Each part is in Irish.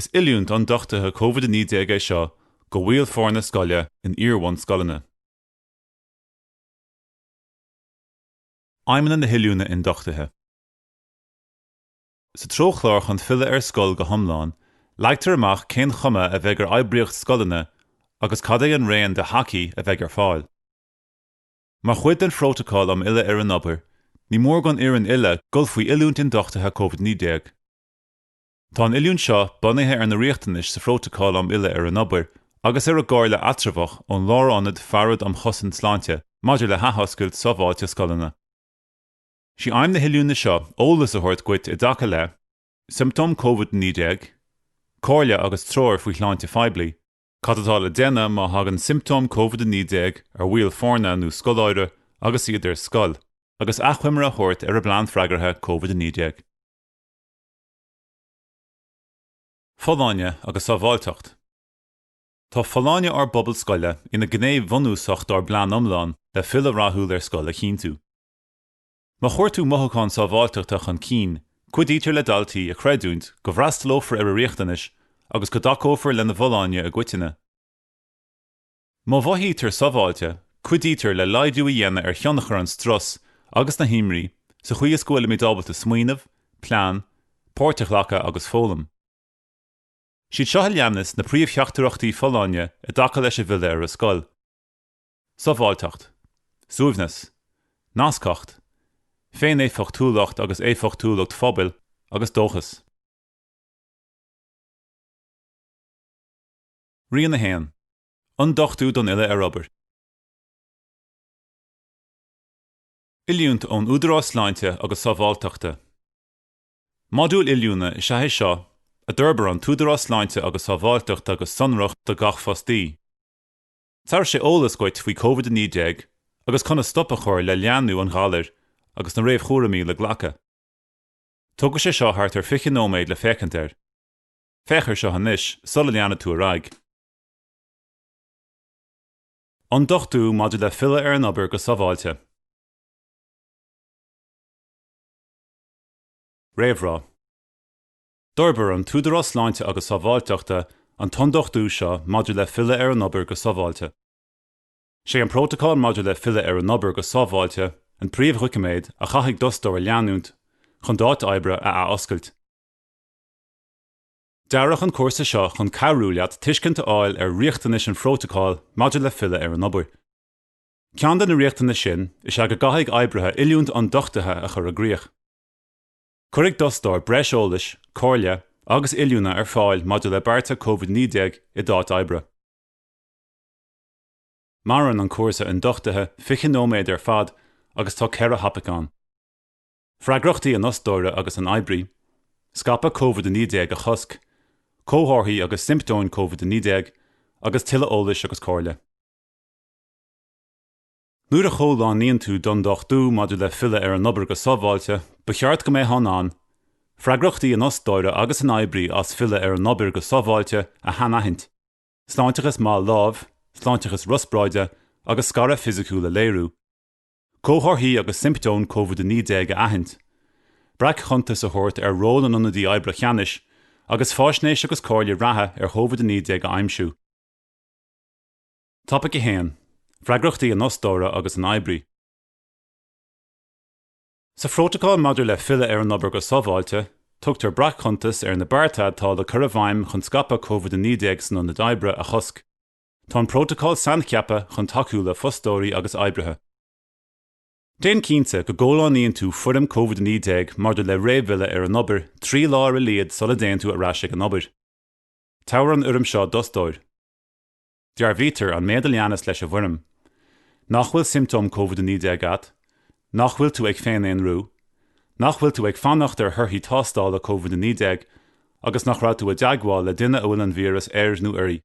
Is oiliúint ionduchtaithe Covid-19 é seo do bhaill foirne scoile in iar-bhunscoileanna. Aidhmeanna na hOiliúna Ionduchtaithe Sa treochlár chun filleadh ar scoil go hiomlán, leagtar amach cén chuma a bheidh ar oibríocht scoileanna agus cad é an raon de thacaí a bheidh ar fáil. Mar chuid den Phrótacal um Fhilleadh ar an Obair, ní mór don fhoireann uile dul faoi oiliúint ionduchtaithe Covid-19. Tá an oiliúint seo bunaithe ar na riachtanais sa Phrótacal um Fhilleadh ar an Obair agus ar an gcomhairle eatramhach ón Lárionad Farad um Chosaint Sláinte maidir le hathoscailt sábháilte scoileanna. Sí aidhm na hoiliúna seo eolas a thabhairt dhuit i dtaca le, siomptóim Covid-19, comhairle agus treoir faoi shláinte phoiblí, cad atá le déanamh má thagann siomptóim Covid-19 ar bhaill foirne nó scoláire agus iad ar scoil, agus achoimre a thabhairt ar an bplean freagartha Covid-19. Folláine agus sábháilteacht. Tá folláine ár bpobal scoile ina gné bhunúsach dár bplean iomlán le filleadh rathúil ar scoil a chinntiú. Má chuir tú mothúchán sábháilteachta chun cinn, cuidítear le daltaí a chreidiúint go bhfreastalófar ar a riachtanais agus go dtacófar lena bhfolláine i gcoitinne. Má mhothaítear sábháilte, cuidítear le laghdú a dhéanamh ar thionchar an strus agus na himní sa chaoi is go bhfuilimid ábalta smaoineamh, plean, páirt a ghlacadh agus foghlaim. Siad seo a leanas na príomhtheachtaireachtaí folláine i dtaca leis an bhfilleadh ar an scoil, Sábháilteacht, Suaimhneas, Nascacht, Féin-éifeachtúlacht agus éifeachtúlacht phobail agus Dóchas. Rian 1. Ionduchtú don fhilleadh ar obair. Oiliúint ón Údarás Sláinte agus Sábháilteachta. Modúl oiliúna is ea é seo a d'fhorbair an tÚdarás Sláinte agus Sábháilteachta go sonrach do gach fostaí. Tabharfaidh sé eolas dhuit faoi Covid-19 agus conas stop a chur le leathnú an ghalair agus na réamhchúraimí le glacadh. Tógfaidh sé seo thart ar 20 nóiméad le féachaint air. Féach air seo anois sula leanfaidh tú ar aghaidh. Ionduchtú maidir le filleadh ar an obair go sábháilte. Réamhrá. D'fhorbair an tÚdarás Sláinte agus Sábháilteachta an t-ionduchtú seo maidir le filleadh ar an obair go sábháilte. Sé an Prótacal maidir le filleadh ar an obair go sábháilte an príomhdhoiciméad a chaithfidh d'fhostóir a leanúint chun d'áit oibre a athoscailt. Dearadh an cúrsa seo chun cabhrú leat tuiscint a fháil ar riachtanais an phrótacail maidir le filleadh ar an obair. Ceann de na riachtanais sin is ea go gcaithfidh oibrithe oiliúint ionduchtaithe a chur i gcrích. Cuirfidh d'fhostóir breis eolais, comhairle agus oiliúna ar fáil maidir le bearta Covid-19 i d'áit oibre. Maireann an cúrsa ionduchtaithe 20 nóiméad ar fad agus tá 4 thopaic ann. Freagrachtaí an fhostóra agus an oibrí, scaipeadh Covid-19 a chosc, comharthaí agus siomptóim Covid-19, agus tuilleadh eolais agus comhairle. Nuair a chomhlánaíonn tú d'ionduchtú maidir le filleadh ar an obair go sábháilte, ba cheart go mbeifeá in ann, freagrachtaí an fhostóra agus an oibrí as filleadh ar an obair go sábháilte a shainaithint, sláinteachas maith lámh, sláinteachas riospráide agus scaradh fisiciúil a léiriú. Comharthaí agus siomptóim Covid-19 a aithint, breac-chuntas a thabhairt ar ról an ionadaí oibre cheannais agus faisnéis agus comhairle reatha ar Covid-19 a aimsiú. Topaic 1, Freagrachtaí an fhostóra agus an oibrí. Sa Phrótacal maidir le Filleadh ar an Obair go Sábháilte, tugtar breac-chuntas ar na bearta atá le cur i bhfeidhm chun scaipeadh Covid-19 san ionad oibre a chosc. Tá an prótacal saincheaptha chun tacú le fostóirí agus oibrithe. Déan cinnte go gcomhlánaíonn tú foirm Covid-19 maidir le réamhfhilleadh ar an obair 3 lá ar a laghad sula dtéann tú ar ais ag an obair. Tabhair an fhoirm seo d'fhostóir. Dearbhaítear an méid a leanas leis an bhfoirm, Nach bhfuil siomptóim Covid-19 agat, Nach bhfuil tú ag féin-aonrú, Nach bhfuil tú ag fanacht ar thorthaí tástála Covid-19 agus nach raibh tú i dteagmháil le duine a bhfuil an víreas air nó uirthi.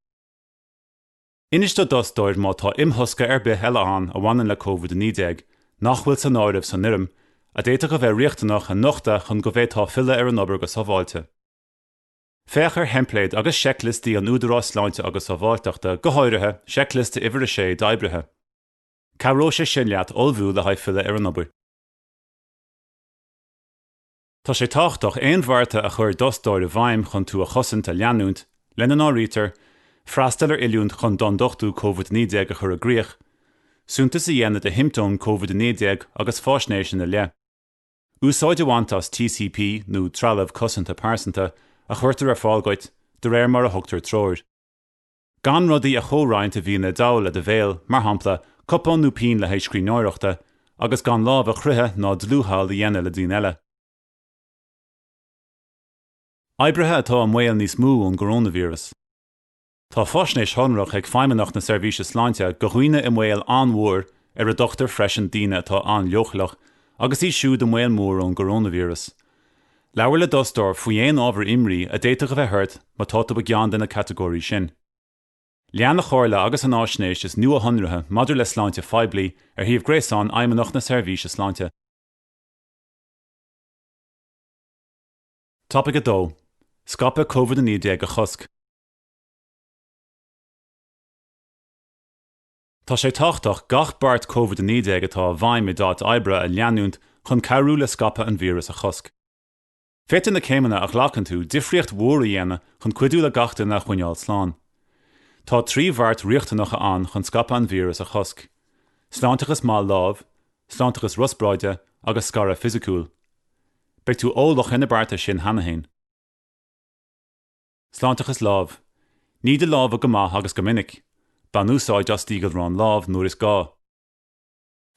Inis do d'fhostóir má tá imthosca ar bith eile ann a bhaineann le Covid-19 nach bhfuil san áireamh san fhoirm, a d'fhéadfadh a bheith riachtanach a nochtadh chun go bhféadfá filleadh ar an obair go sábháilte. Féach ar theimpléid agus seicliostaí an Údaráis Sláinte agus Sábháilteachta, go háirithe, seicliosta uimhir 6 d'oibrithe. Cabhróidh sé sin leat ullmhú le haghaidh filleadh ar an obair. Tá sé tábhachtach aon bhearta a chuir d'fhostóir i bhfeidhm chun tú a chosaint a leanúint, lena n-áirítear, freastal ar oiliúint chun d'ionduchtú Covid-19 a chur i gcrích, suntas a dhéanamh de shiomptóim Covid-19 agus faisnéis ina leith, úsáid a bhaint as TCP nó trealamh cosanta pearsanta a chuirtear ar fáil duit de réir mar a thugtar treoir. Gan rudaí a chomhroinnt a bhíonn i dteagmháil le do bhéal, mar shampla, cupán nó pinn le haghaidh scríbhneoireachta, agus gan lámh a chroitheadh ná dlúthbhall a dhéanamh le daoine eile. Oibrithe atá i mbaol níos mó ón gcoróinvíreas. Tá faisnéis shonrach ag Feidhmeannacht na Seirbhíse Sláinte do dhaoine i mbaol an-mhór, ar a dtugtar freisin daoine atá an-leochaileach, agus iad siúd i mbaol mór ón gcoróinvíreas. Labhair le d'fhostóir faoi aon ábhar imní a d'fhéadfadh a bheith ort má tá tú i gceann de na catagóirí sin. Lean an chomhairle agus an fhaisnéis is nuashonraithe maidir le sláinte phoiblí ar shuíomh gréasáin Fheidhmeannacht na Seirbhíse Sláinte. Topaic 2, Scaipeadh Covid-19 a chosc. Tá sé tábhachtach gach beart Covid-19 atá i bhfeidhm i d'áit oibre a leanúint chun cabhrú le scaipeadh an víreas a chosc. Féadfaidh na céimeanna a ghlacann tú difríocht mhór a dhéanamh chun cuidiú le gach duine a choinneáil slán. Tá 3 bheart riachtanacha ann chun scaipeadh an víreas a chosc, sláinteachas maith lámh, sláinteachas riospráide agus scaradh fisiciúil. Beidh tú eolach ar na bearta sin cheana féin. Sláinteachas lámh. Nigh do lámha go maith agus go minic. Bain úsáid as díghalrán lámh nuair is gá.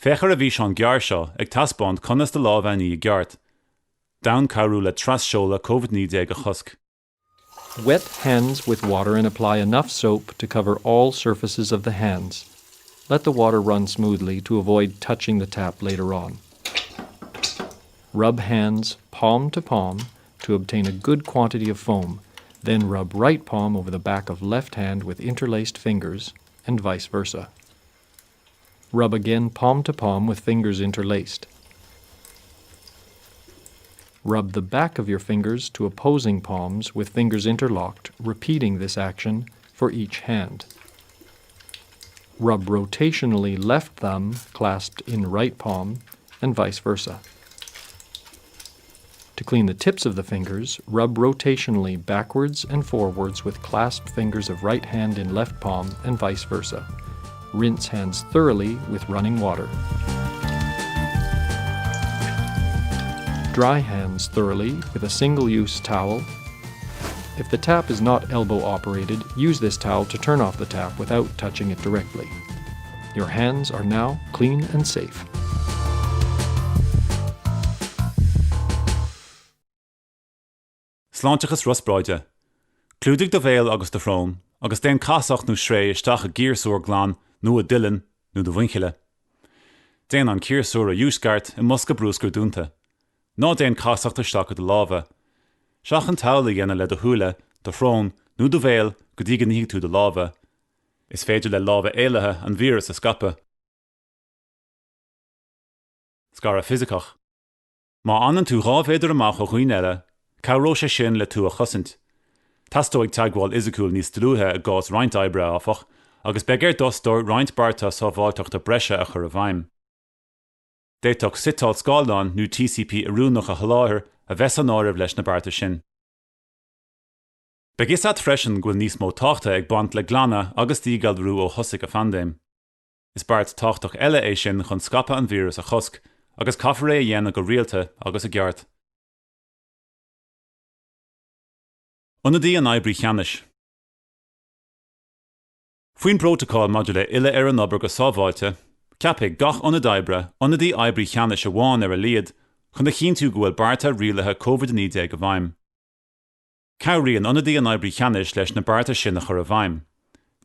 Féach ar an bhfíseán gearr seo ag taispeáint conas do lámha a ní i gceart, d'fhonn cabhrú le tras-seoladh Covid-19 a chosc. Wet hands with water and apply enough soap to cover all surfaces of the hands. Let the water run smoothly to avoid touching the tap later on. Rub hands palm to palm to obtain a good quantity of foam, then rub right palm over the back of left hand with interlaced fingers and vice versa. Rub again palm to palm with fingers interlaced. Rub the back of your fingers to opposing palms with fingers interlocked, repeating this action for each hand. Rub rotationally left thumb clasped in right palm and vice versa. To clean the tips of the fingers, rub rotationally backwards and forwards with clasped fingers of right hand in left palm and vice versa. Rinse hands thoroughly with running water. Dry hands thoroughly with a single-use towel. If the tap is not elbow operated, use this towel to turn off the tap without touching it directly. Your hands are now clean and safe. Sláinteachas riospráide. Clúdaigh do bhéal agus do shrón agus déan casacht nó sré isteach i gciarsúr glan nó i d'uillinn nó do mhuinchille. Déan an ciarsúr a dhiúscairt i mbosca bruscair dúnta. Ná déan casacht isteach i do lámha. Seachain tadhall a dhéanamh le do shúile, do shrón nó do bhéal go dtí go nífidh tú do lámha. Is féidir le lámha éillithe an víreas a scaipeadh. Scaradh fisiceach. Má fhanann tú 2 mhéadar amach ó dhaoine eile, cabhróidh sé sin le tú a chosaint. Teastóidh teagmháil fhisiciúil níos dlúithe i gcás roinnt oibre, áfach, agus beidh ar d'fhostóir roinnt bearta sábháilteachta breise a chur i bhfeidhm. D'fhéadfadh suiteáil scáileáin nó TCP oiriúnach a sholáthar a bheith san áireamh leis na bearta sin. Beidh fhios a't freisin go bhfuil níos mó tábhachta ag baint le glanadh agus díghalrú ó thosaigh an phaindéim. Is beart tábhachtach eile é sin chun scaipeadh an víreas a chosc, agus caithfear é a dhéanamh go rialta agus i gceart. Ionadaí an Oibrí Cheannais. Faoin bprótacal maidir le fhilleadh ar an obair go sábháilte, ceapfaidh gach ionad oibre ionadaí oibrí cheannais amháin ar a laghad chun a chinntiú go bhfuil bearta rialaithe Covid-19 i bhfeidhm. Cabhraíonn ionadaí an oibrí cheannais leis na bearta sin a chur i bhfeidhm.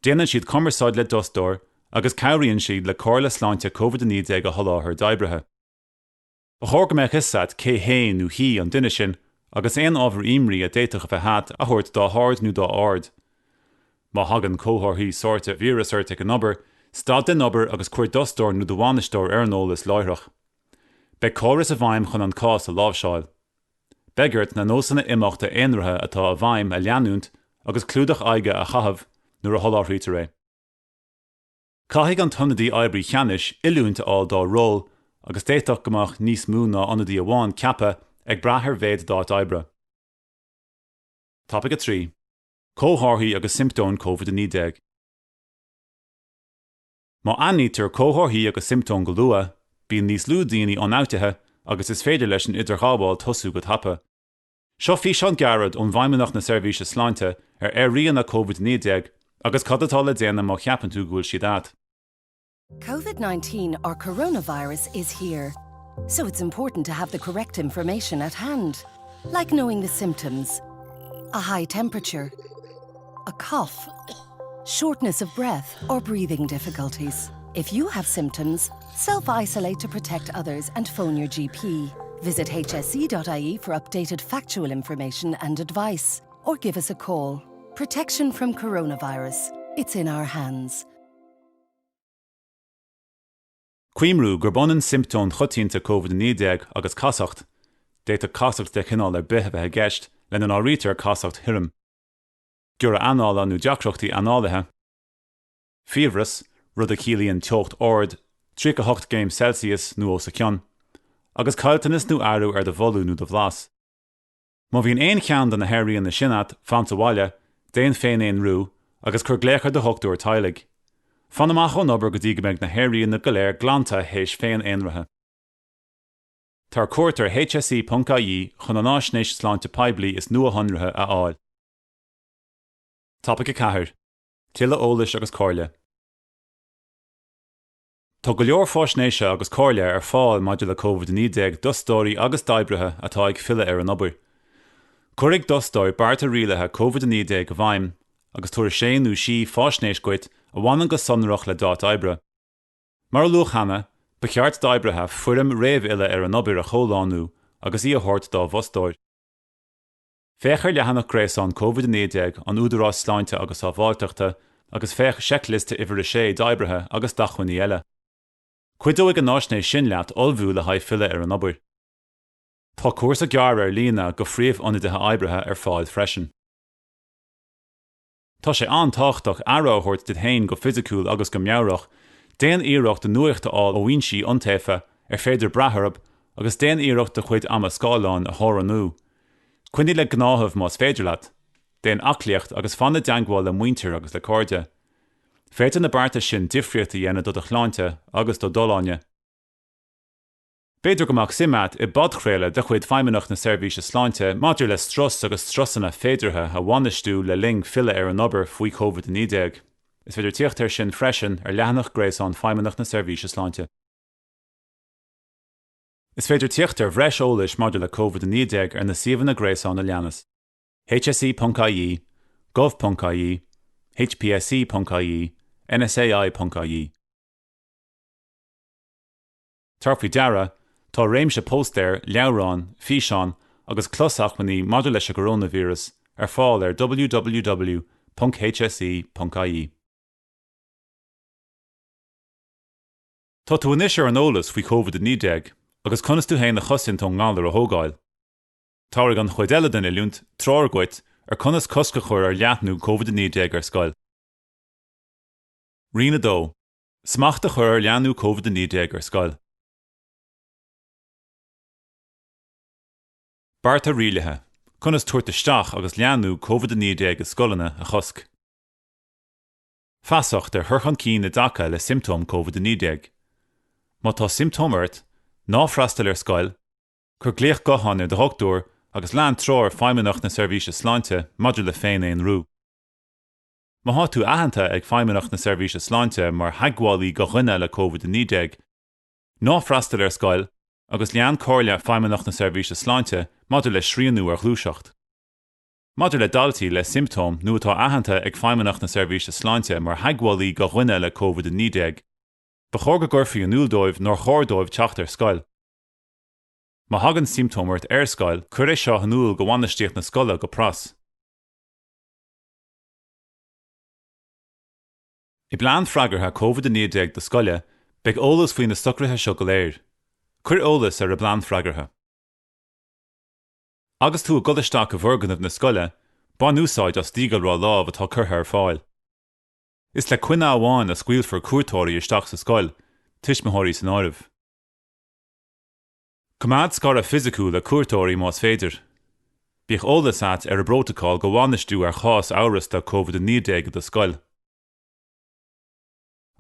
Déanann siad cumarsáid le d'fhostóir agus cabhraíonn siad le comhairle sláinte Covid-19 a sholáthar d'oibrithe. Ba chóir go mbeadh fhios a't cé hé nó hí an duine sin agus aon ábhar imní a d'fhéadfadh a bheith a't a thabhairt dá haird nó dá haird. Má thagann comharthaí sóirt de víreas ort ag an obair, stad den obair agus cuir d'fhostóir nó do bhainisteoir ar an eolas láithreach. Beidh córas i bhfeidhm chun an cás a láimhseáil. Beidh ort na nósanna imeachta aonraithe atá i bhfeidhm a leanúint agus clúdach aghaidhe a chaitheamh nuair a sholáthraítear é. Caithfidh an t-ionadaí oibrí cheannais oiliúint a fháil dá ról agus d'fhéadfadh go mbeadh níos mó ná ionadaí amháin ceaptha ag brath ar mhéid d'áit oibre. Topaic 3, Comharthaí agus Siomptóim Covid-19. Má aithnítear comharthaí agus siomptóim go luath, bíonn níos lú daoine ionfhabhtaithe agus is féidir leis an idirghabháil tosú go tapa. Seo físeán gairid ón bhFeidhmeannacht na Seirbhíse Sláinte ar airíonna Covid-19 agus cad atá le déanamh má cheapann tú go bhfuil siad agat. COVID-19 or coronavirus is here. So it's important to have the correct information at hand, like knowing the symptoms. A high temperature, a cough, shortness of breath or breathing difficulties. If you have symptoms, self-isolate to protect others and phone your GP. Visit hse.ie for updated factual information and advice, or give us a call. Protection from coronavirus. It's in our hands. Cuimhnigh gurb ionann siomptóim choitianta Covid-19 agus casacht, d'fhéadfadh casacht de chineál ar bith a bheith i gceist, lena n-áirítear casacht thirim, giorra anála nó deacrachtaí análaithe, fiabhras, rud a chiallaíonn teocht ard, 38 gcéim Celsius nó os a cionn, agus caillteanas nó athrú ar do bholadh nó do bhlas. Má bhíonn aon cheann de na hairíonna sin agat, fan sa bhaile, déan féin-aonrú, agus cuir glaoch ar do dhochtúir teaghlaigh. Fan amach ón obair go dtí go mbeidh na hairíonna go léir glanta théis féin-aonraithe. Tabhair cuairt ar hse.ie chun an fháisnéis sláinte poiblí is nuashonraithe a fháil. Topaic 4, Tuilleadh eolais agus comhairle. Tá go leor faisnéise agus comhairle ar fáil maidir le Covid-19 d'fhostóirí agus d'oibrithe atá ag filleadh ar an obair. Cuirfidh d'fhostóir bearta rialaithe Covid-19 i bhfeidhm agus tabharfaidh sé nó sí faisnéis duit a bhaineann go sonrach le d'áit oibre. Mar a luadh cheana, ba cheart d'oibrithe foirm réamhfhilleadh ar an obair a chomhlánú agus í a thabhairt dá bhfostóir. Féach ar leathanach gréasáin Covid-19 an Údaráis Sláinte agus Sábháilteachta agus féach Seicliosta Uimhir 6 d'Oibrithe agus d'acmhainní eile. Cuideoidh an fháisnéis sin leat ullmhú le haghaidh filleadh ar an obair. Tá cúrsa gearr ar líne do phríomhionadaithe oibrithe ar fáil freisin. Tá sé an-tábhachtach aire a thabhairt duit féin go fisiciúil agus go meabhrach, déan iarracht do nuacht a fháil ó fhoinsí iontaofa ar féidir brath orthu agus déan iarracht do chuid ama scáileáin a theorannú. Coinnigh le gnáthaimh más féidir leat. Déan aclaíocht agus fan i dteagmháil le muintir agus le cairde. Féadfaidh na bearta sin difríocht a dhéanamh do do shláinte agus do d'fholláine. B'fhéidir go mbeadh suim agat i bpodchraoladh de chuid Feidhmeannacht na Seirbhíse Sláinte maidir le strus agus strusanna féideartha a bhainistiú le linn filleadh ar an obair faoi Covid-19. Is féidir tíocht air sin freisin ar leathanach gréasáin Feidhmeannacht na Seirbhíse Sláinte. Is féidir tíocht ar bhreis eolais maidir le Covid-19 ar na suíomhanna gréasáin a leanas, hse.ie, gov.ie, hpsc.ie, nsai.ie. Tabhair faoi deara, tá réimse póstaer, leabhrán, físeán agus closacmhainní maidir leis an gcoróinvíreas ar fáil ar www.hse.ie. Tá tú anois ar an eolas faoi Covid-19 agus conas tú féin a chosaint ón ngalar a thógáil. Tabharfaidh an chuid eile den oiliúint treoir dhuit ar conas cosc a chur ar leathnú Covid-19 ar scoil. Roinn 2. Smacht a chur ar leathnú Covid-19 ar scoil. Bearta rialaithe, conas tabhairt isteach agus leathnú Covid-19 i scoileanna a chosc. Feasacht ar chur chun cinn i dtaca le siomptóim Covid-19. Má tá siomptóim ort, ná freastail ar scoil, cuir glaoch gutháin ar do dhochtúir agus lean treoir Feidhmeannacht na Seirbhíse Sláinte maidir le féin-aonrú. Má tá tú aitheanta ag Feidhmeannacht na Seirbhíse Sláinte mar theagmhálaí do dhuine le Covid-19, ná freastail ar scoil agus lean comhairle Feidhmeannacht na Seirbhíse Sláinte maidir le srianú ar ghluaiseacht. Maidir le daltaí le siomptóim nó atá aitheanta ag Feidhmeannacht na Seirbhíse Sláinte mar theagmhálaí do dhuine le Covid-19, ba chóir go gcuirfí in iúl dóibh nár chóir dóibh teacht ar scoil. Má thagann siomptóim ort ar scoil, cuir é seo in iúl do bhainistíocht na scoile go pras. I bplean freagartha Covid-19 do scoile, beidh eolas faoi na socruithe seo go léir. Cuir eolas ar an bplean freagartha. Agus tú ag dul isteach i bhfoirgneamh na scoile, bain úsáid as díghalrá lámh atá curtha ar fáil. Is le coinne amháin a scaoilfear cuairteoirí isteach sa scoil, tuismitheoirí san áireamh. Coimeád scaradh fisiciúil le cuairteoirí más féidir. Bíodh eolas a't ar an bprótacál do bhainistiú ar chás amhrasta Covid-19 i do scoil.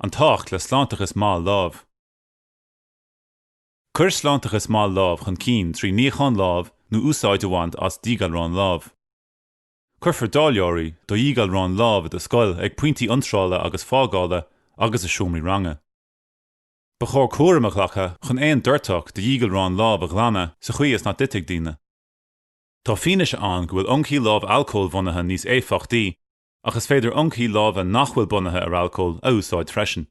An tábhacht le sláinteachas maith lámh. Cuir sláinteachas maith lámh chun cinn trí níochán lámh nó úsáid a bhaint as díghalrán lámh. Cuirfear dáileoirí do dhíghalrán lámh i do scoil ag pointí iontrála agus fágála agus i seomraí ranga. Ba chóir cúram a ghlacadh chun aon doirteadh de dhíghalrán lámh a ghlanadh sa chaoi is nach dtitfidh daoine. Tá fianaise ann go bhfuil ungthaí lámh alcólbhunaithe níos éifeachtaí ach is féidir ungthaí láimhe nach bhfuil bunaithe ar alcól a úsáid freisin.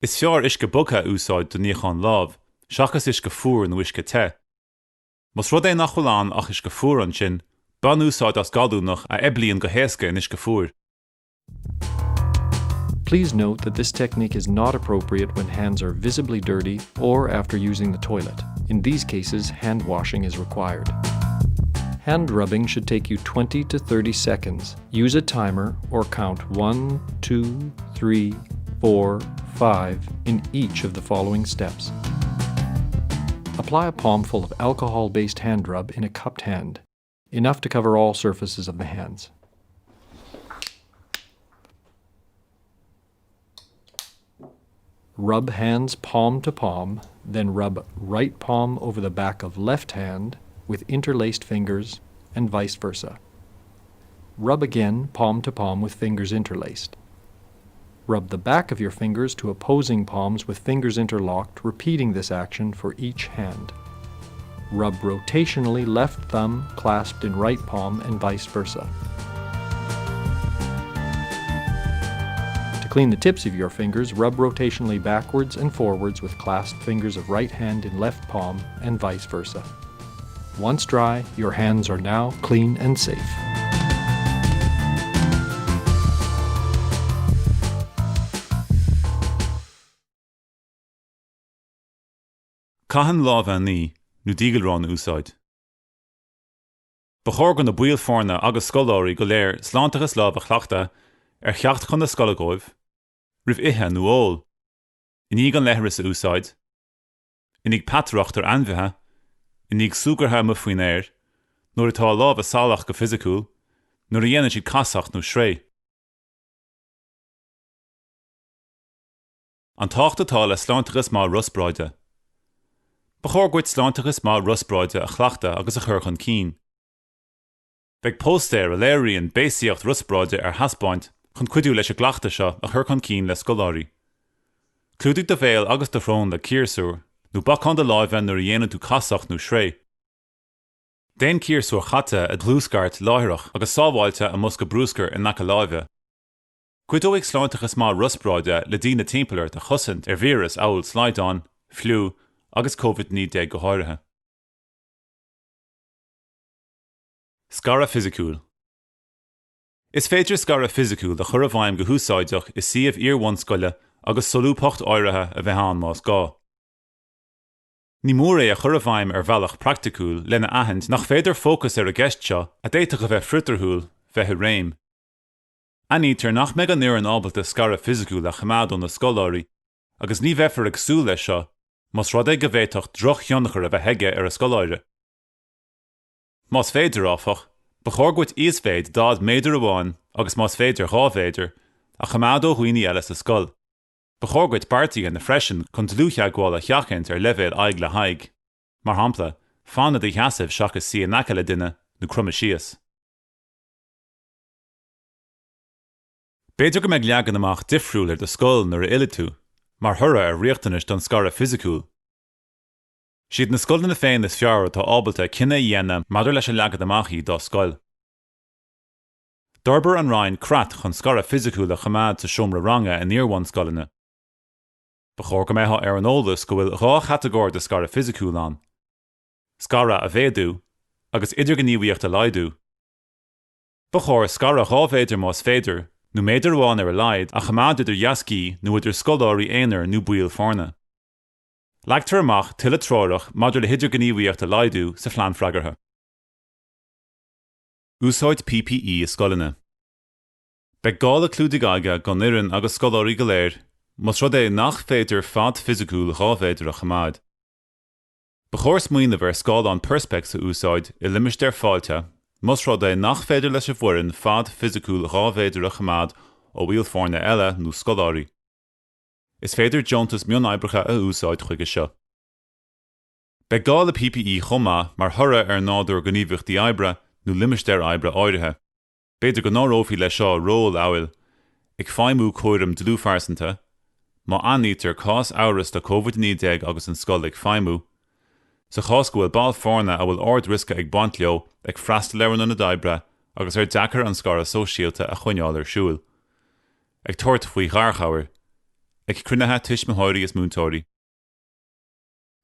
Is fearr uisce bogthe a úsáid do níochán lámh, seachas uisce fuar nó uisce te. Más rud é nach bhfuil ann ach uisce fuar ansin, bain úsáid as gallúnach a eiblíonn go héasca in uisce fuar. Please note that this technique is not appropriate when hands are visibly dirty or after using the toilet. In these cases, hand washing is required. Hand rubbing should take you 20 to 30 seconds. Use a timer or count 1, 2, 3, 4, 5 in each of the following steps. Apply a palmful of alcohol-based hand rub in a cupped hand, enough to cover all surfaces of the hands. Rub hands palm to palm, then rub right palm over the back of left hand with interlaced fingers and vice versa. Rub again palm to palm with fingers interlaced. Rub the back of your fingers to opposing palms with fingers interlocked, repeating this action for each hand. Rub rotationally left thumb clasped in right palm and vice versa. To clean the tips of your fingers, rub rotationally backwards and forwards with clasped fingers of right hand in left palm and vice versa. Once dry, your hands are now clean and safe. Cathain lámha a ní nó díghalrán a úsáid. Ba chóir do na baill foirne agus scoláirí go léir sláinteachas lámh a chleachtadh ar theacht chun na scoile dóibh, roimh ithe nó ól, i ndiaidh an leithreas a úsáid, i ndiaidh peataireacht ar ainmhithe, i ndiaidh súgartha amuigh faoin aer, nuair atá a lámha salach go fisiciúil, nuair a dhéanann siad casacht nó sraoth. An tábhacht atá le sláinteachas maith riospráide. Ba chóir duit sláinteachas maith riospráide a chleachtadh agus a chur chun cinn. Beidh póstaer a léiríonn béasaíocht riospráide ar thaispeáint chun cuidiú leis an gcleachtadh seo a chur chun cinn le scoláirí. Clúdaigh do bhéal agus do shrón le ciarsúr nó bacán do láimhe nuair a dhéanann tú casacht nó sraoth. Déan ciarsúir chaite a dhlúthscairt láithreach agus sábháilte i mbosca bruscair in aice láimhe. Cuideoidh sláinteachas maith riospráide le daoine timpeall ort a chosaint ar víreas amhail slaghdán, fliú agus Covid-19 go háirithe. Scaradh fisiciúil. Is féidir scaradh fisiciúil a chur i bhfeidhm go húsáideach i suíomh iar-bhunscoile agus solúbthacht áirithe a bheith ann más gá. Ní mór é a chur i bhfeidhm ar bhealach praiticiúil lena aithint nach féidir fócas ar an gceist seo, a d'fhéadfadh a bheith fritorthúil, bheith i réim. Aithnítear nach mbeidh an fhoireann ábalta scaradh fisiciúil a choimeád ó na scoláirí agus ní bheifear ag súil leis seo más rud é go bhféadfadh drochthionchar a bheith aige ar an scoláire. Más féidir, áfach, ba chóir duit íosmhéid d'fhad méadar amháin agus más féidir 2 mhéadar, a choimeád ó dhaoine eile sa scoil. Ba chóir duit beart a dhéanamh freisin chun dlúth-theagmháil a sheachaint ar leibhéal aghaidh le haghaidh. Mar shampla, fan i do sheasamh seachas suí in aice le duine nó cromadh síos. B'fhéidir go mbeidh leagan amach difriúil ar do scoil nuair a fhillfidh tú, mar thoradh ar riachtanais don scaradh fisiciúil. Siad na scoileanna féin is fearr atá ábalta cinneadh a dhéanamh maidir leis an leagan amach dá scoil. D'fhorbair an Roinn creat chun scaradh fisiciúil a choimeád sa seomra ranga in iar-bhunscoileanna. Ba chóir go mbeifeá ar an eolas go bhfuil 2 chatagóir de scaradh fisiciúil ann, scaradh a mhéadú agus idirghníomhaíocht a laghdú. Ba chóir scaradh 2 mhéadar más féidir, nó méadar amháin ar a laghad, a choimeád idir dheascaí nó idir scoláirí aonair nó baill foirne. Leagtar amach tuilleadh treorach maidir le hidirghníomhaíocht a laghdú sa Phlean Freagartha. Úsáid PPE i scoileanna. Beidh gá le clúdaigh aghaidhe don fhoireann agus scoláirí go léir más rud é nach féidir fad fisiciúil 2 mhéadar a choimeád. Ba chóir smaoineamh ar scáileán Perspex a úsáid i limistéir fáiltithe más rud é nach féidir leis an bhfoireann fad fisiciúil 2 mhéadar a choimeád ó bhaill foirne eile nó scoláirí. Is féidir deontas mionoibreacha a úsáid chuige seo. Beidh gá le PPE chomh maith mar thoradh ar nádúr gníomhaíochtaí oibre nó limistéir oibre áirithe. B'fhéidir go n-áireofaí leis seo róil amhail, ag feidhmiú cúram dlúthphearsanta, má aithnítear cás amhrasta Covid-19 agus an scoil ag feidhmiú, sa chás go bhfuil ball foirne a bhfuil ard-riosca ag baint leo ag freastal ar an ionad oibre agus ar deacair an scaradh sóisialta a choinneáil ar siúl, ag tabhairt faoi gharchabhair, ag cruinnithe tuismitheoirí is múinteoirí.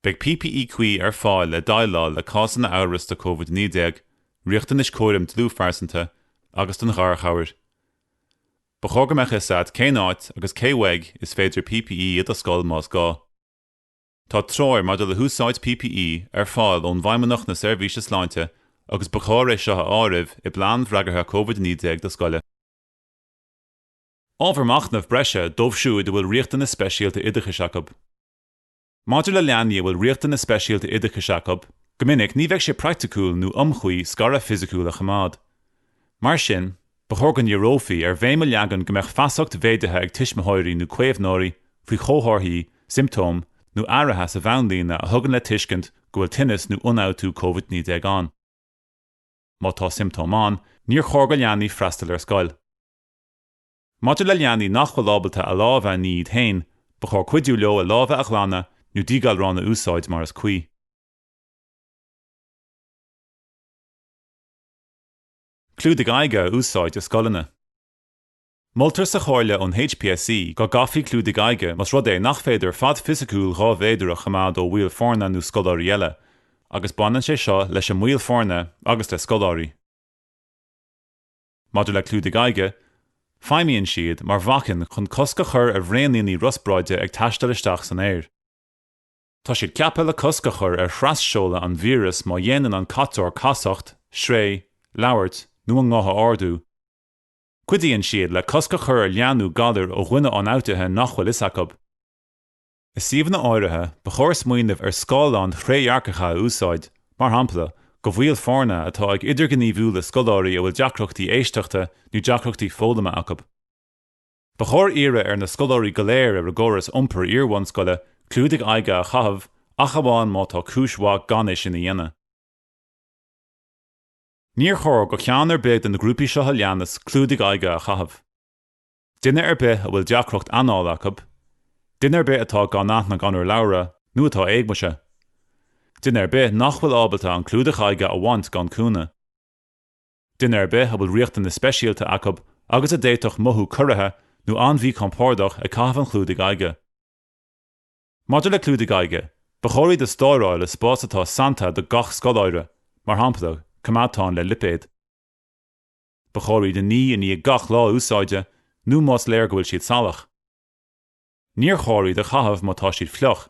Beidh PPE cuí ar fáil le déileáil le cásanna amhrasta Covid-19, riachtanais cúraim dlúthphearsanta agus don gharchabhair. Ba chóir go mbeadh fhios agat cén áit agus cé uaidh is féidir PPE i do scoil más gá. Tá treoir maidir le húsáid PPE ar fáil ón bhFeidhmeannacht na Seirbhíse Sláinte agus ba chóir é seo a áireamh i bplean freagartha Covid-19 do scoile. Ábhar machnaimh breise dóibh siúd a bhfuil riachtanais speisialta oideachais acu. Maidir le leanaí a bhfuil riachtanais speisialta oideachais acu, go minic ní bheidh sé praiticiúil nó iomchuí scaradh fisiciúil a choimeád. Mar sin, ba chóir go ndíreofaí ar bhéim a leagan go mbeadh feasacht mhéadaithe ag tuismitheoirí nó caomhnóirí faoi chomharthaí, siomptóim nó athruithe sa mheánlíne a thugann le tuiscint go bhfuil tinneas nó ionfhabhtú Covid-19 ann. Má tá siomptóim ann, níor chóir go leanaí freastal ar scoil. Maidir le leanaí nach bhfuil ábalta a lámha a ní iad féin, ba chóir cuidiú leo a lámha a ghlanadh nó díghalrán a úsáid mar is cuí. Clúdaigh aghaidhe a úsáid i scoileanna. Moltar sa chomhairle ón HPSC go gcaithfí clúdaigh aghaidhe más rud é nach féidir fad fisiciúil 2 mhéadar a choimeád ó bhaill foirne nó scoláirí eile, agus baineann sé seo leis an mbaill foirne agus le scoláirí. Maidir le clúdaigh aghaidhe, feidhmíonn siad mar bhacainn chun cosc a chur ar bhraoiníní riospráide ag taisteal isteach san aer. Tá siad ceaptha le cosc a chur ar thras-seoladh an víreas má dhéanann an caiteoir casacht, sraoth, labhairt nó a nguth a ardú. Cuidíonn siad le cosc a chur ar leathnú galair ó dhuine ionfhabhtaithe nach bhfuil fhios acu. I suíomhanna áirithe, ba chóir smaoineamh ar scáileáin thrédhearcacha a úsáid, mar shampla, do bhaill foirne atá ag idirghníomhú le scoláirí a bhfuil deacrachtaí éisteachta nó deacrachtaí foghlama acu. Ba chóir iarraidh ar na scoláirí go léir ar an gcóras iompair iar-bhunscoile clúdaigh aghaidhe a chaitheamh ach amháin má tá cúis mhaith gan é sin a dhéanamh. Níor chóir do cheann ar bith de na grúpaí seo a leanas clúdaigh aghaidhe a chaitheamh. Duine ar bith a bhfuil deacracht anála acu, duine ar bith atá gan aithne gan urlabhra nó atá éagmaise. Duine ar bith nach bhfuil ábalta an clúdach aghaidhe a bhaint gan cúnamh. Duine ar bith a bhfuil riachtanais speisialta acu agus a d'fhéadfadh mothú corraithe nó an-mhíchompordach ag caitheamh an chlúdaigh aghaidhe. Maidir le clúdaigh aghaidhe, ba chóir iad a stóráil i spás atá sannta do gach scoláire, mar shampla, coimeádtán le lipéad. Ba chóir iad a ní i ndiaidh gach lá úsáide nó más léir go bhfuil siad salach. Níor chóir iad a chaitheamh má tá siad fliuch.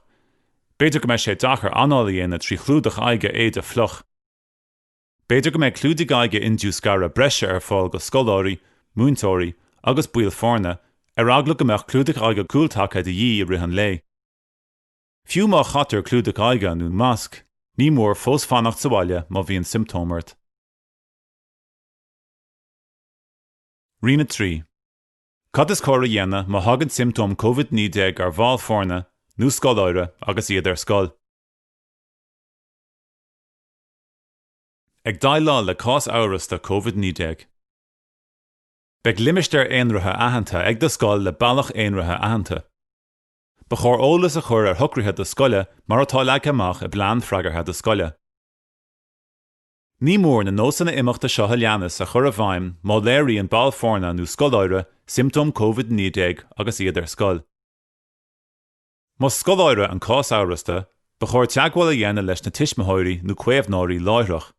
B'fhéidir go mbeidh sé deacair anáil a dhéanamh trí chlúdach aghaidhe éide fliuch. B'fhéidir go mbeidh clúdaigh aghaidhe indiúscartha breise ar fáil do scoláirí, múinteoirí agus baill foirne, ar eagla go mbeadh clúdach aghaidhe cúltaca de dhíth i rith an lae. Fiú má chaitear clúdach aghaidhe nó masc, ní mór fós fanacht sa bhaile má bhíonn siomptóim ort. Roinn 3. Cad is cóir a dhéanamh má thagann siomptóim Covid-19 ar bhall foirne nó scoláire agus iad ar scoil? Ag déileáil le cás amhrasta Covid-19. Beidh limistéar aonraithe aitheanta ag do scoil le bealach aonraithe aitheanta. Ba chóir eolas a chur ar shocruithe do scoile mar atá leagtha amach i bplean freagartha do scoile. Ní mór na nósanna imeachta seo a leanas a chur i bhfeidhm má léiríonn ball foirne nó scoláire siomptóim Covid-19 agus iad ar scoil. Más scoláire an cás amhrasta, ba chóir teagmháil a dhéanamh leis na tuismitheoirí nó caomhnóirí láithreach.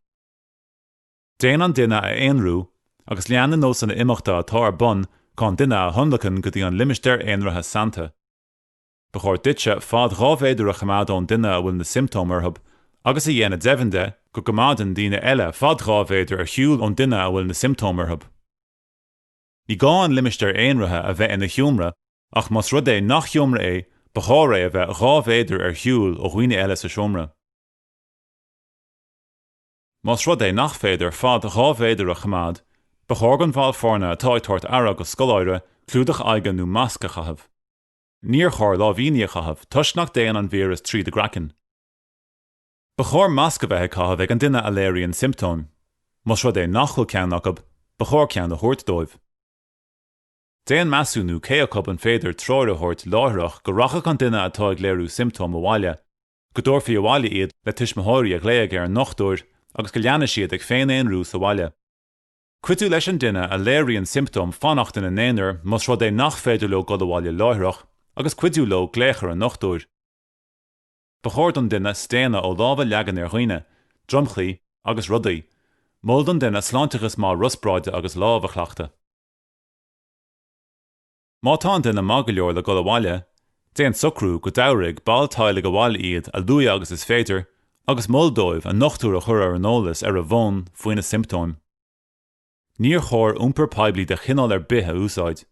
Déan an duine a aonrú agus lean na nósanna imeachta atá ar bun chun an duine a thionlacan go dtí an limistéar aonraithe sannta. Ba chóir duitse fad 2 mhéadar a choimeád ón duine a bhfuil na siomptóim orthu agus a dhéanamh deimhin de go gcoimeádann daoine eile fad 2 mhéadar ar shiúl ón duine a bhfuil na siomptóim orthu. Ní gá an limistéar aonraithe a bheith ina sheomra ach más rud é nach seomra é ba chóir é a bheith 2 mhéadar ar shiúl ó dhaoine eile sa seomra. Más rud é nach féidir fad 2 mhéadar a choimeád, ba chóir don bhall foirne atá ag tabhairt aire do scoláire clúdach aghaidhe nó masc a chaitheamh. Níor chóir láimhíní a chaitheamh toisc nach dtéann an víreas tríd an gcraiceann. Ba chóir masc a bheith ag caitheamh ag an duine a léiríonn siomptóim. Más rud é nach bhfuil ceann acu, ba chóir ceann a thabhairt dóibh. Déan measúnú cé acu an féidir treoir a thabhairt láithreach go rachadh an duine atá ag léiriú siomptóim abhaile, go dtabharfaí abhaile iad le tuismitheoirí a ghlaoigh ar an ndochtúir agus go leanfaidh siad ag féin-aonrú sa bhaile. Cuidiú leis an duine a léiríonn siomptóim fanacht ina n-aonar más rud é nach féidir leo dul abhaile láithreach agus cuidiú leo glaoch ar an ndochtúir. Ba chóir don duine staonadh ó lámh a leagan ar dhaoine, dromchlaí agus rudaí. Mol don duine sláinteachas maith riospráide agus lámh a chleachtadh. Má tá an duine maith go leor le dul abhaile, déan socrú go dtabharfaidh ball teaghlaigh abhaile iad a luaithe agus is féidir agus mol dóibh a ndochtúir a chur ar an eolas ar a bhfón faoi na siomptóim. Níor chóir iompar poiblí de chineál ar bith a úsáid.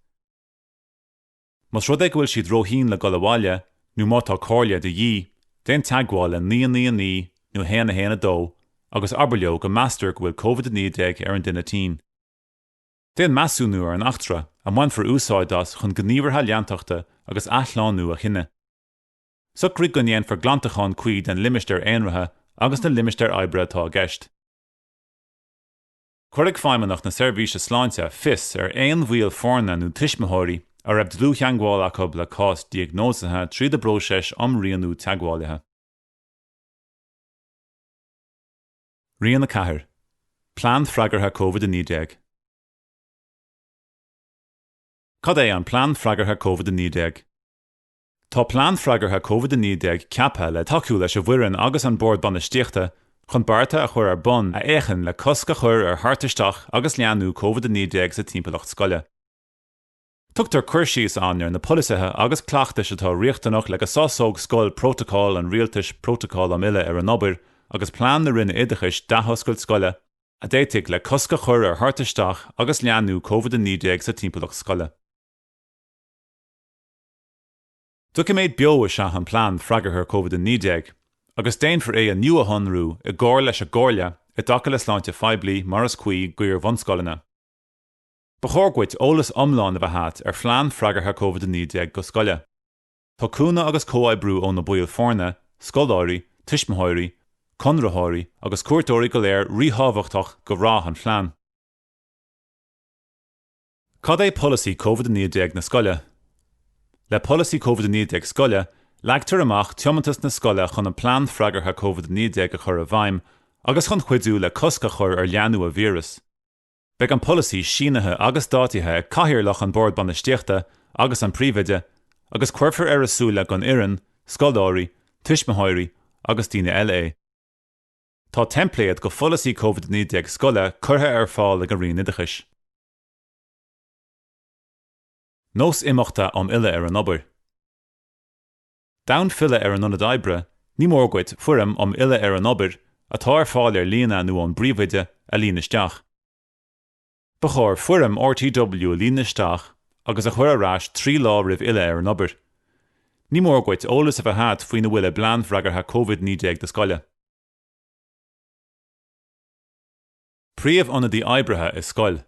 Más rud é go bhfuil siad róthinn le dul abhaile nó má tá comhairle de dhíth, déan teagmháil le 999 nó 1 1 2 agus abair leo go meastar go bhfuil Covid-19 ar an duine tinn. Déan measúnú ar an eachtra a mbainfear úsáid as chun gníomhartha leantachta agus athshlánú a chinneadh. Socraigh go ndéanfar glantachán cuí den limistéar aonraithe agus na limistéir oibre atá i gceist. Cuirfidh Feidhmeannacht na Seirbhíse Sláinte fios ar aon bhaill foirne nó tuismitheoirí a raibh dlúth-theagmháil acu le cás diagnóisithe tríd a bpróiseas um rianú teagmhálaithe. Rian 4, Plean Freagartha Covid-19 Cad é an Plean Freagartha Covid-19? Tá Plean Freagartha Covid-19 ceaptha le tacú leis an bhfoireann agus an Bord Bainistíochta chun bearta a chur ar bun a fhéachann le cosc a chur ar theacht isteach agus leathnú Covid-19 sa timpeallacht scoile. Tugtar cur síos ann ar na polasaithe agus cleachtais atá riachtanach le go sásódh scoil prótacal an Rialtais Prótacal um Fhilleadh ar an Obair agus plean na Roinne Oideachais d'athoscailt scoile, a d'fhéadfadh le cosc a chur ar theacht isteach agus leathnú Covid-19 sa timpeallacht scoile. Doiciméad beo is ea an Plean Freagartha Covid-19 agus déanfar é a nuashonrú i gcomhar leis an gComhairle i dtaca le Sláinte Phoiblí mar is cuí d'iar-bhunscoileanna. Ba chóir duit eolas iomlán a bheith agat ar Phlean Freagartha Covid-19 do scoile. Tá cúnamh agus comhoibriú ó na baill foirne, scoláirí, tuismitheoirí, conraitheoirí agus cuairteoirí go léir ríthábhachtach do rath an phlean. Cad é Polasaí Covid-19 na scoile? Le Polasaí Covid-19 Scoile, leagtar amach tiomantas na scoile chun an Plean Freagartha Covid-19 a chur i bhfeidhm agus chun cuidiú le cosc a chur ar leathnú an víris. Beidh an polasaí sínithe agus dátaithe ag Cathaoirleach an Bhord Bainistíochta agus an Príomhoide agus cuirfear ar a súile don fhoireann, scoláirí, tuismitheoirí agus daoine eile é. Tá teimpléad do pholasaí Covid-19 scoile curtha ar fáil ag an Roinn Oideachais. Nós imeachta um fhilleadh ar an obair. D'fhonn filleadh ar an ionad oibre, ní mór duit foirm um fhilleadh ar an obair, atá ar fáil ar líne nó ón bpríomhoide, a líonadh isteach. Ba chóir foirm RTW a líonadh isteach agus a chur ar ais 3 lá roimh fhilleadh ar an obair. Ní mór duit eolas a bheith agat faoina bhfuil i bplean freagartha Covid-19 do scoile. Príomhionadaí oibrithe i scoil.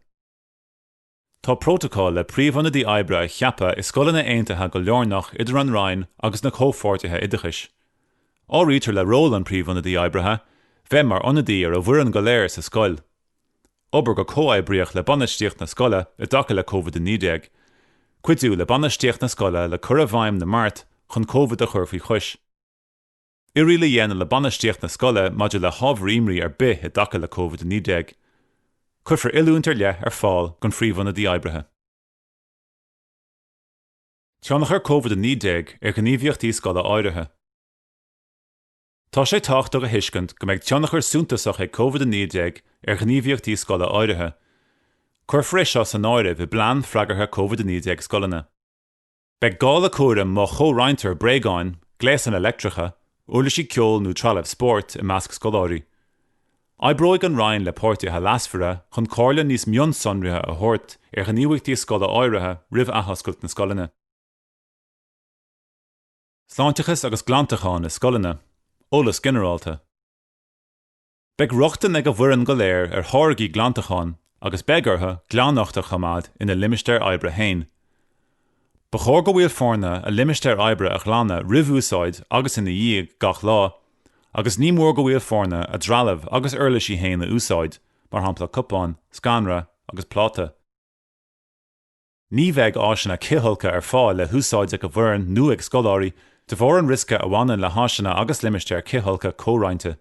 Tá prótacal le príomhionadaí oibre a cheapadh i scoileanna aontaithe go lárnach idir an Roinn agus na comhpháirtithe oideachais. Áirítear le ról an phríomhionadaí oibrithe bheith mar ionadaí ar an bhfoireann go léir sa scoil. Obair go comhoibríoch le bainistíocht na scoile i dtaca le Covid-19. Cuidiú le bainistíocht na scoile le cur i bhfeidhm na mbeart chun Covid a chur faoi chois. Uiríll a dhéanamh le bainistíocht na scoile maidir le hábhair imní ar bith i dtaca le Covid-19. Cuirfear oiliúint ar leith ar fáil don phríomhionadaí oibrithe. Tionchar Covid-19 ar ghníomhaíochtaí scoile áirithe. Tá sé tábhachtach a thuiscint go mbeidh tionchar suntasach ag Covid-19 ar ghníomhaíochtaí scoile áirithe. Cuirfear é seo san áireamh i bplean freagartha Covid-19 scoileanna. Beidh gá le cúram má chomhroinntear bréagáin, gléasanna leictreacha, uirlisí ceoil nó trealamh spóirt i measc scoláirí. Oibreoidh an Roinn le páirtithe leasmhara chun comhairle níos mionsonraithe a thabhairt ar ghníomhaíochtaí scoile áirithe roimh athoscailt na scoileanna. Sláinteachas agus glantachán i scoileanna, eolas ginearálta. Beidh rochtain ag an bhfoireann go léir ar tháirgí glantacháin agus beidh orthu glaineacht a choimeád ina limistéir oibre féin. Ba chóir do bhaill foirne a limistéir oibre a ghlanadh roimh úsáid agus ina dhiaidh gach lá, agus ní mór do bhaill foirne a dtrealamh agus uirlisí féin a úsáid, mar shampla cupán, scanra agus pláta. Ní bheidh áiseanna cithfholctha ar fáil le húsáid ag an bhfoireann nó ag scoláirí de bharr an riosca a bhaineann le háiseanna agus limistéir cithfholctha comhroinnte.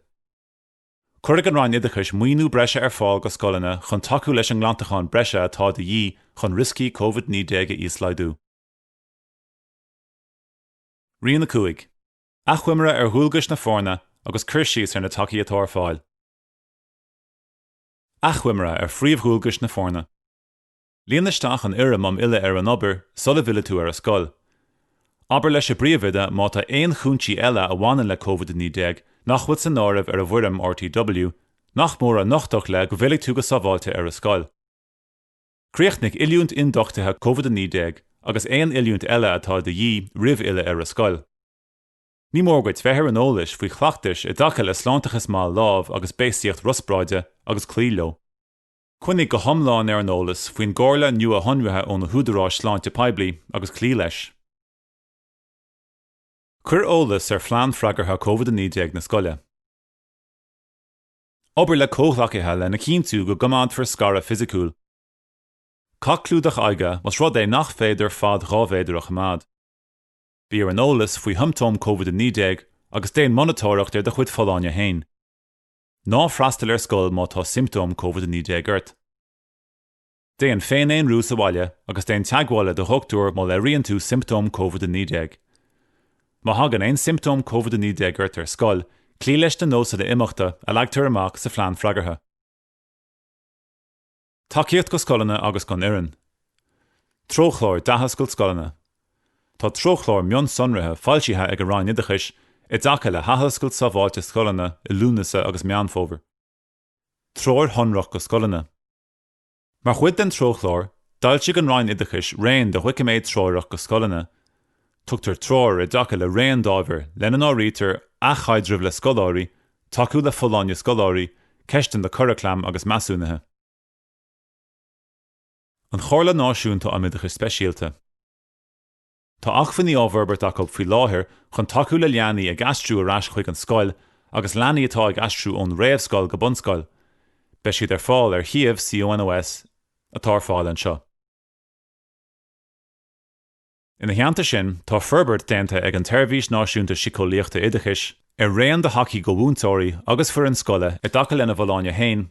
Cuirfidh an Roinn Oideachais maoiniú breise ar fáil go scoileanna chun tacú leis an nglantachán breise atá de dhíth chun rioscaí Covid-19 a íoslaghdú. Rian 5. Achoimre ar dhualgais na foirne agus cur síos ar na tacaí atá ar fáil. Achoimre ar phríomhdhualgais na foirne. Líon isteach an fhoirm um fhilleadh ar an obair sula bhfillfidh tú ar an scoil. Abair leis an bpríomhoide má tá aon chúinsí eile a bhaineann le Covid-19 nach bhfuil san áireamh ar an bhfoirm RTW nach mór a nochtadh le go bhfillfidh tú go sábháilte ar an scoil. Críochnaigh oiliúint ionduchtaithe Covid-19 agus aon oiliúint eile atá de dhíth roimh fhilleadh ar an scoil. Ní mór duit bheith ar an eolais faoi chleachtais i dtaca le sláinteachas maith lámh agus béasaíocht riospráide agus cloí leo. Coinnigh go hiomlán ar an eolas faoin gcomhairle nuashonraithe ó na húdaráis sláinte poiblí agus cloígh leis. Cuir eolas ar phlean freagartha Covid-19 na scoile. Obair le comhghleacaithe lena chinntiú go gcoimeádfar scaradh fisiciúil. Caith clúdach aghaidhe más rud é nach féidir fad 2 mhéadar a choimeád. Bí ar an eolas faoi shiomptóim Covid-19 agus déan monatóireacht ar do chuid folláine féin. Ná freastail ar scoil má tá siomptóim Covid-19 ort. Déan féin-aonrú sa bhaile agus déan teagmháil le do dhochtúir má léiríonn tú siomptóim Covid-19. Má thagann aon siomptóim Covid-19 ort ar scoil, cloígh leis na nósanna imeachta a leagtar amach sa phlean freagartha. Tacaíocht go scoileanna agus don fhoireann. Treochlár d'athoscailt scoileanna. Tá treochlár mionsonraithe foilsithe ag an Roinn Oideachais i dtaca le hathoscailt sábháilte scoileanna i Lúnasa agus Meán Fómhair. Treoir shonrach go scoileanna. Mar chuid den treochlár, d'fhoilsigh an Roinn Oideachais raon de dhoiciméid treorach go scoileanna. Tugtar treoir i dtaca le raon d'ábhair, lena n-áirítear athchaidreamh le scoláirí, tacú le folláine scoláirí, ceisteanna curaclaim agus measúnuithe. An Chomhairle Náisiúnta um Oideachas Speisialta. Tá acmhainní á bhforbairt acu faoi láthair chun tacú le leanaí ag aistriú ar ais chuig an scoil agus leanaí atá ag aistriú ón réamhscoil go bunscoil. Beidh siad ar fáil ar shuíomh CONOS atá ar fáil anseo. Ina theannta sin, tá forbairt déanta ag an tSeirbhís Náisiúnta Síceolaíochta Oideachais ar raon de thacaí do mhúinteoirí agus foireann scoile i dtaca lena bhfolláine féin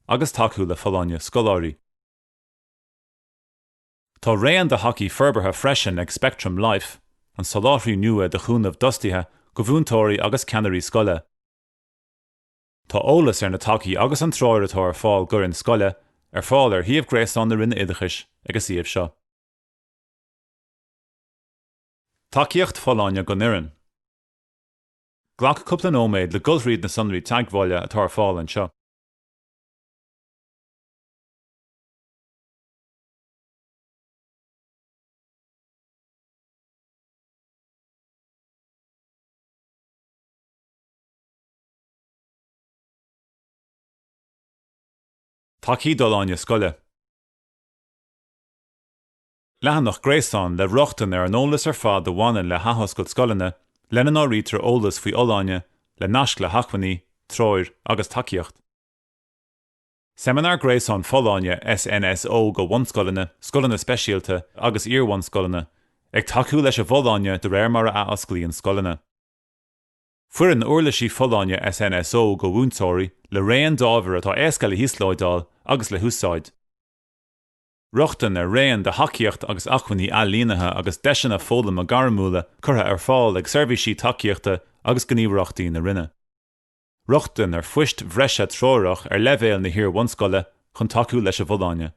agus tacú le folláine scoláirí. Tá raon de thacaí forbartha freisin ag Spectrum Life, an soláthraí nua de chúnamh d'fhostaithe do mhúinteoirí agus ceannairí scoile. Tá eolas ar na tacaí agus an treoir atá ar fáil d'fhoireann scoile ar fáil ar shuíomh gréasáin na Roinne Oideachais ag an suíomh seo. Tacaíocht folláine don fhoireann. Glac cúpla nóiméad le dul thríd na sonraí teagmhála atá ar fáil anseo. Tacaí d'fholláine scoile. Leathanach gréasáin le rochtain ar an eolas ar fad a bhaineann le hathoscailt scoileanna, lena n-áirítear eolas faoi fholláine, le naisc le hacmhainní, treoir agus tacaíocht. Seimineár Gréasáin Folláine SNSO do bhunscoileanna, scoileanna speisialta agus iar-bhunscoileanna, ag tacú leis an bhfolláine de réir mar a athosclaíonn scoileanna. Foireann uirlisí folláine SNSO do mhúinteoirí le raon d'ábhair atá éasca le híoslódáil agus le húsáid. Rochtain ar raon de thacaíocht agus acmhainní ailínithe agus deiseanna foghlama gairmiúla curtha ar fáil ag seirbhísí tacaíochta agus gníomhaireachtaí na Roinne. Rochtain ar phoist bhreise treorach ar leibhéal na hiar-bhunscoile chun tacú leis an bhfolláine.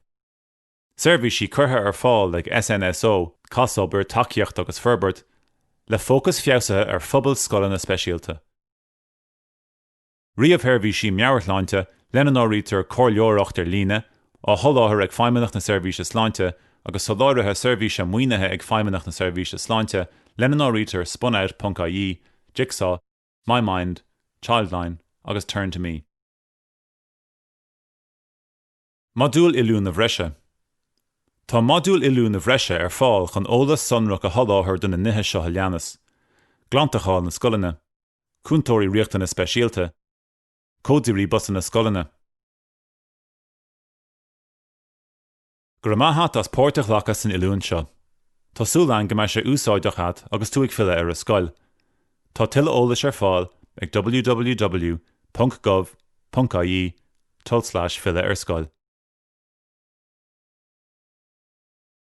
Seirbhísí curtha ar fáil ag SNSO, Cásobair, Tacaíocht agus Forbairt, le fócas feabhsaithe ar phobal scoileanna speisialta. Ríomhsheirbhísí meabhairshláinte, lena n-áirítear comhairleoireacht ar líne, á sholáthar ag Feidhmeannacht na Seirbhíse Sláinte agus soláthraithe seirbhíse maoinithe ag Feidhmeannacht na Seirbhíse Sláinte, lena n-áirítear Spunout ponc ie, Jigsaw, MyMind, Childline agus Turn to Me. Modúil oiliúna bhreise. Tá modúil oiliúna bhreise ar fáil chun eolas sonrach a sholáthar do na nithe seo a leanas, Glantacháin na scoileanna, Cúntóirí riachtanas speisialta, Códairí busanna scoileanna. Go raibh maith a't as páirt a ghlacadh san oiliúint seo. Tá súil againn go mbeidh sé úsáideach a't agus tú ag filleadh ar an scoil. Tá tuilleadh eolais ar fáil ag www.gov.ie tulslais filleadh ar scoil.